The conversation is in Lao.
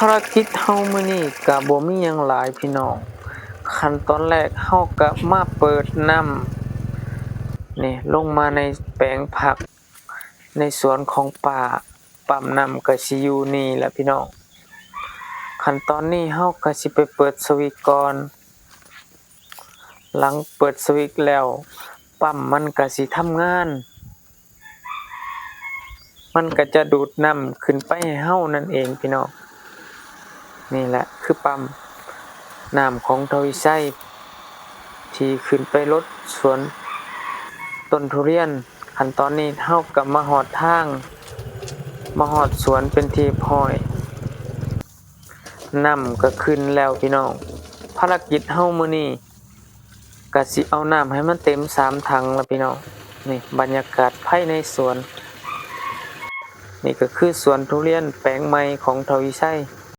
ພາລະກິດເຮົາມື້ນີ້ກະບໍ່ມີຫຍັງຫຼາຍພີ່ນ້ອງ. ຂັ້ນຕອນແລກເຮົາກະມາເປີດນ້ຳນີ້ລົງມາໃນແປງຜັກ ໃນສວນຂອງປ້າ. ປ້ຳນ້ຳກະຊິຢູ່ນີ້ແຫຼະພີ່ນ້ອງ. ຂັ້ນຕອນນີ້ເຮົາກະຊິໄປເປີດສະວິດກ່ອນ. ຫຼັງເປີດສະວິດແລ້ວ ປ້ຳມັນກະຊິທຳງານ. ມັນກະຈະດູດນ້ຳຂຶ້ນໄປໃຫ້ເຮົານັ້ນເອງພີ່ນ້ອງ. ນີ້ແຫຼະຄືປ້ຳນ້ຳຂອງທ້າວວິໄຊ ທີ່ຂຶ້ນໄປລົດສວນຕົ້ນທຸລຽນ. ຂັ້ນຕອນນີ້ເຮົາກະມາຮອດທາງ ມາຮອດສວນເປັນທີ່ຮຽບຮ້ອຍ. ນ້ຳກະຂຶ້ນແລ້ວພີ່ນ້ອງ. ພາລະກິດເຮົາມື້ນີ້ກະຊິເອົານ້ຳໃຫ້ມັນເຕັມສາມຖັງລະພີ່ນ້ອງ. ນີ້ບັນຍາກາດພາຍໃນສວນ. ນີ້ກະຄືສວນທຸລຽນແປງໃໝ່ຂອງທ້າວວິໄຊ.